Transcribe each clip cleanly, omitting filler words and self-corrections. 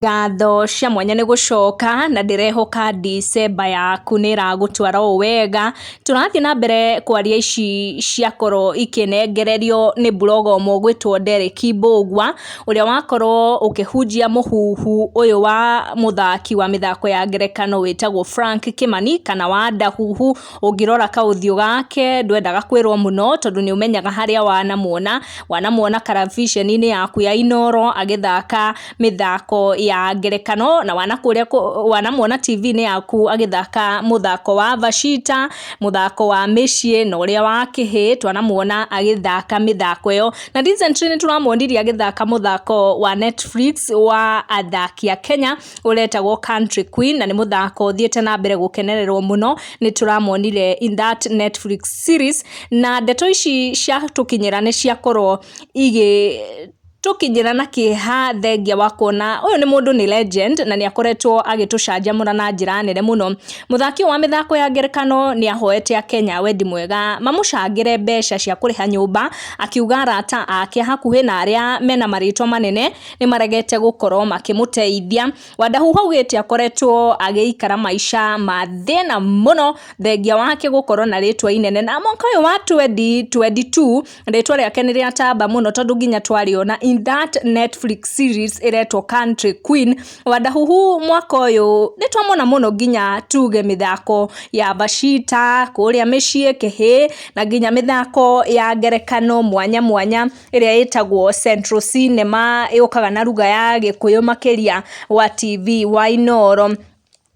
Ngatho cia mwanya nĩ gũcoka na ndĩrehoka December yaku nĩ ĩragũtwara o wega. Tũrathiĩ na mbere kwaria ici ciakorwo ikĩnengererio nĩ blogger ũmwe ũgwĩtwo Derek Mbũgua, ũrĩa wakorwo ũkĩhunjia mũhuhu ũyũ wa mũthaki wa mĩthako ya ngerekano wĩtagwo Frank Kĩmani kana Wandahuhu. Ũngĩrora kaũthiũ gake ndwendaga kwĩrwo mũno tondũ nĩ ũmenyaga harĩa wanamuona, wanamuona karaviceni-inĩ yaku ya Inooro agĩthaka mĩthako ya ngerekano, na wanakũrĩa wanamuona TV-inĩ yaku agĩthaka mũthako wa Vashita, mũthako wa mĩciĩ na ũrĩa wa kĩhĩ, twanamuona agĩthaka mĩthako ĩyo. Na recently nĩ tũramuonire agĩthaka mũthako wa Netflix wa athaki a Kenya ũretagwo Country Queen, na nĩ mũthako ũthiĩte na mbere gũkenererwo mũno. Nĩ tũramuonire in that Netflix series, na ndeto ici ciatũkinyĩra nĩ ciakorwo igĩ tũkinyĩra na kĩeha thengia wa kuona ũyũ nĩ mũndũ nĩ legend na nĩ akoretwo agĩtũcanjamũra na njĩra nene mũno. Mũthaki ũyũ wa mĩthako ya ngerekano nĩ ahoete akenya wendi mwega mamũcangĩre mbeca cia kũrĩha nyũmba, akiuga arata ake hakuhĩ na arĩa mena marĩtwa manene nĩ maregete gũkorwo makĩmũteithia. Wandahuhu augĩte akoretwo agĩikara maica ma thĩna mũno thengia wake gũkorwo na rĩtwa inene, na mwaka ũyũ wa 2022 rĩtwa rĩake nĩ rĩatamba mũno tondũ nginya twarĩona in that Netflix series ĩretwo Country Queen. Wandahuhu mwaka ũyũ nĩ twamona mũno nginya tuge mĩthako ya Vashita kũrĩa mĩciĩ kĩhĩ na nginya mĩthako ya ngerekano mwanya mwanya ĩrĩa ĩtagwo Central Cinema ĩũkaga na lugha ya Gĩkũyũ makĩria wa TV wa Inooro.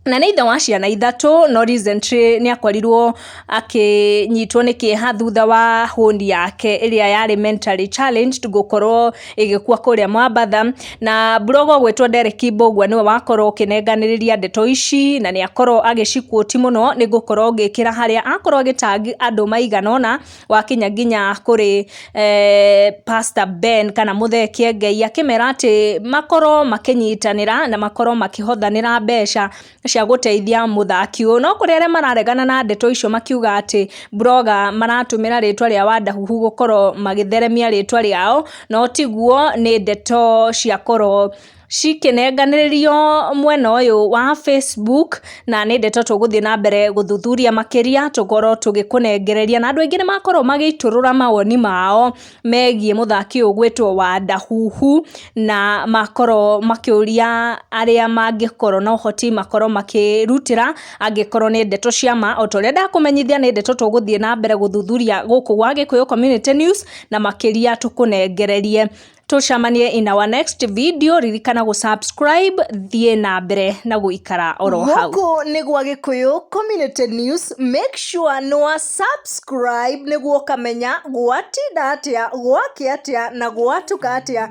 Na nĩ ithe wa ciana ithatũ, no recently nĩ akorirwo akĩnyitwo nĩ kĩeha thutha wa hũni yake ĩrĩa yarĩ mentally challenged gũkorwo ĩgĩkua kũrĩa Mombatha. Na blogger ũgwĩtwo Derek Mbũgua nĩwe wakorwo ũkĩnenganĩrĩria ndeto ici, na nĩ akorwo agĩciquote mũno nĩ gũkorwo ngĩkĩra harĩa akorwo agĩtag andũ maigana ũna, wakinya nginya kũrĩ Pastor Ben kana Mũthee Kĩengei, akĩmera atĩ makorwo makĩnyitanĩra na makorwo makĩhothanĩra mbeca cia gũteithia mũthaki ũyũ. No kũrĩ arĩa mararegana na ndeto icio makiuga atĩ blogger maratũmĩra rĩtwa rĩa Wandahuhu gũkorwo magĩtheremia rĩtwa rĩao, no tiguo, nĩ ndeto ciakorwo cikĩnenganĩrĩrio mwena ũyũ wa Facebook, na nĩ ndeto tũgũthiĩ na mbere gũthuthuria makĩria tũkorwo tũgĩkũnengereria. Na andũ aingĩ nĩ makorwo magĩitũrũra mawoni mao megiĩ mũthaki ũyũ ũgwĩtwo Wandahuhu, na makorwo makĩũria arĩa mangĩkorwo na ũhoti makorwo makĩrutĩra angĩkorwo nĩ ndeto cia ma. O ta ũrĩa ndakũmenyithia, nĩ ndeto tũgũthiĩ na mbere gũthuthuria gũkũ gwa Gĩkũyũ Community News, na makĩria tũkũnengererie. Tũcemanie in our next video. Ririkana gũ subscribe, thiĩ na mbere na gũikara oro hau. Gũkũ nĩ gwa Gĩkũyũ Community News. Make sure nĩ wa subscribe nĩguo ũkamenya gwatinda atĩa, gwakĩa atĩa na gwatuka atĩa.